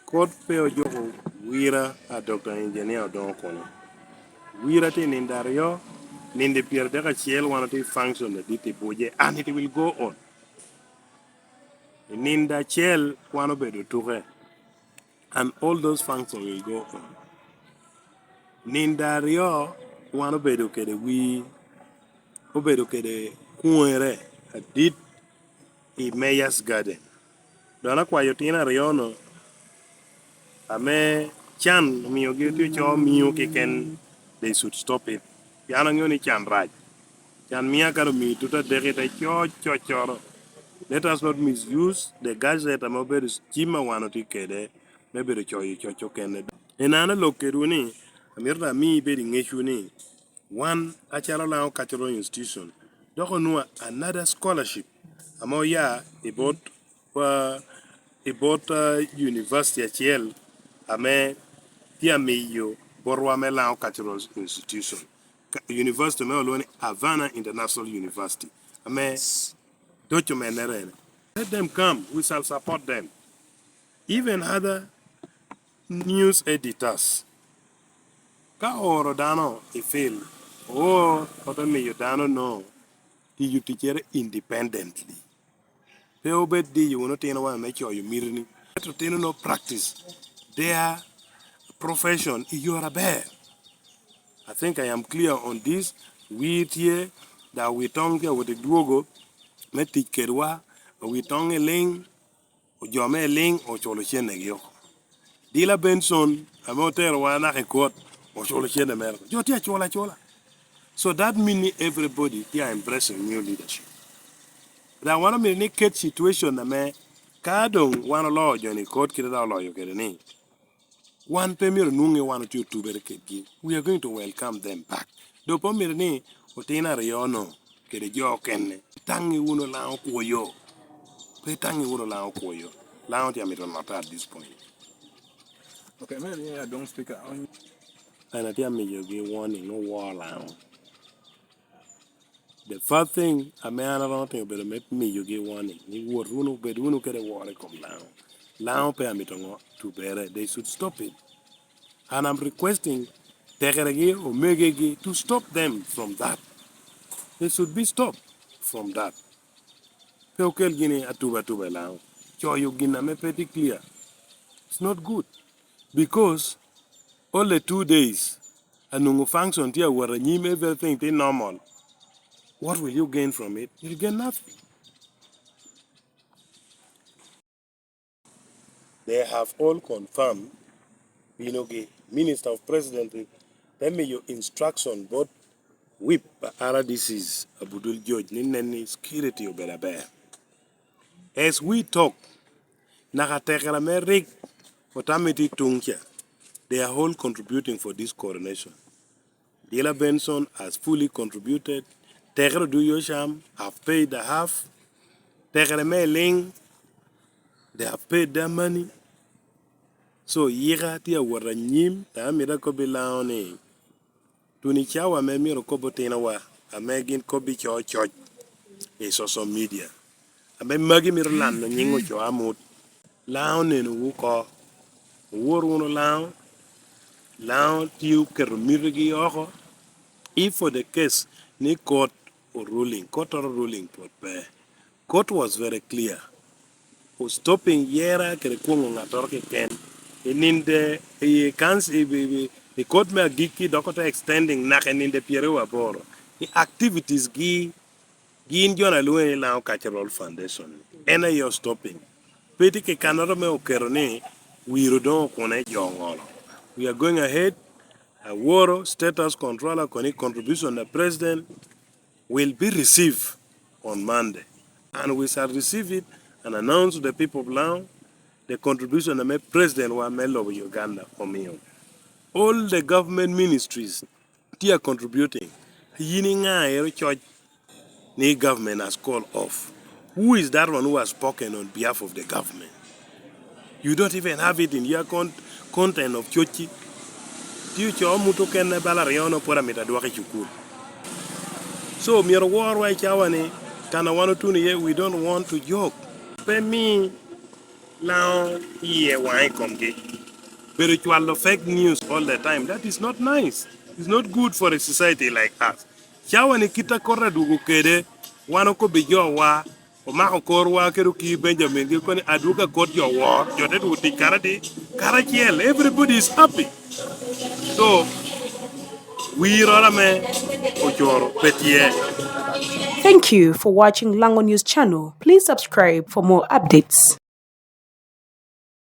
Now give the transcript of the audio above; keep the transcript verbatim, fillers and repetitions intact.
Kot pe ojuko wira a Doctor Engineer Odongo Okune. Wira tye i nindo aryo, nindo i pyeradek acel wan otye i function adit i buce, and it will go on. I nindo acel wan obedo tuke, and all those functions will go on. Nindo aryo wan obedo kede wi, obedo kede kuŋere adit i Mayor's Garden. Dok akwayo otino aryo-nu ame can omiogi otye oco mio keken, they should stop it. Pien aŋeo ni can rac. Can mia kan omii tuta adek ite coc coccoro. Let us not misuse the gadget ame obedo cim a wan otye kede me bedo coyo coc okene. En an alok kedwu ni, amito dok ami ibed i ŋecwu ni, wan acalo Lango Cultural Institution dok onwoŋo another scholarship ame oya i bot, uh, i bot, uh, university acel ame tye amiyo botwa me Lango Cultural Institution. Ka, university me olwoŋo ni Havana International University, ame doc omennere ene. Let them come, we shall support them. Even other news editors, ka ooro dano i field, oo, ote miyo dano no tiyo ticcere independently. Pe obed diyo wunu otinowa me coyo mitini. Ento otino no practice their profession i yore aber. I think I am clear on this. Wi tye, da wi toŋ tye awot i dwogo me tic kedwa, wi toŋ i liŋ, jo me liŋ oculo cennegi oko. Dila Benson, ame oterowa naka i kot, oculo cenne mere. Jo tye acula acula. So that mean ni everybody tye a embracing new leadership. Daŋ wan omito ni ket situation ame ka doŋ wan oloo jo ni kot kite daŋ oloyo kede ni, wan pe myero nwoŋe wan otye otubere kedgi. We are going to welcome them back. Doŋ pe omito ni otino aryo-nu kede jo okene. Taŋi wunu Lango kwoyo. Pe taŋi wunu Lango kwoyo. Lango tye amito notte at this point. Okay, me ni adwoŋ speaker. On- An atye amiyogi warning, owor Lango. The first thing ame an aromo timo obedo me miyogi warning, ni wot wunu, bed wunu kede woro i kom Lango. Lango pe amito ŋo tubere. They should stop it. And I'm requesting tekeregi, omegegi to stop them from that. They should be stopped from that. Pe okel gini atuba atuba i Lango. Coyo gin ame pe tye clear. It's not good. Because only two days, anwoŋo function tye awot anyim, everything tye normal. What will you gain from it? You'll gain nothing. They have all confirmed binogi. Minister of Presidency te miyo instruction bot whip a R D Cs, Abdul George, ni nen ni security obedo aber. As we talk, naka tekere ame rik otame tye tuŋ ca, they are all contributing for this coronation. Dila Benson has fully contributed. Tekere Oduyo Ocam have paid the half. Tekere me Liŋ, they have paid their money. So, yika tye awot anyim, daŋ amito akobbi Lango ni, tuni cawa ame myero okob otinowa, ame gin kobbi cococ i social media, ame magi mito lano nyiŋ ocoo amut. Lango nenowu oko. Owor wunu Lango. Lango tye oketo mitigi oko. If for the case ni court o ruling, court oro ruling pwod pe. Court was very clear. O stopping yera kede kwoŋo ŋattoro keken. I ninde, i council, i, i, i, i court me agikki dok ote extending naka i ninde pyeraryo aboro. Ni activities gi gin jo na lwongo ni Lango Cultural Foundation. En aye o stopping. Pe tye kekannoro me oketo ni wiro doŋ okune jo oŋolo. We are going ahead. Aworo State House Controller koni contribution na President will be received on Monday. And we shall receive it and announce to the people of Lango the contribution ame President wa me lobo Uganda omio. All the government ministries tye a contributing. Yin iŋa ero coc ni government has called off? Who is that one who has spoken on behalf of the government? You don't even have it in your con-, content of cocci. Tye ocoo mut okene bala aryo-nu pwod amito adwok i cukul. So, myero worwa i cawa ni, kan a wan otuno iye, we don't want to joke. Pe mi Laŋo iye waŋ i komgi. Bedo cwalo fake news all the time, that is not nice. It's not good for a society like us. Cawa ni kit a kota dwogo kede, wan okobbi jowa, omako korwa kede okii Benjamin gi koni adwogo akot jo wor, jo te dwogo tic karadi, karacel, everybody is happy. So, wiroro ame ocoro pe tye. Thank you for watching Lango News Channel. Please subscribe for more updates.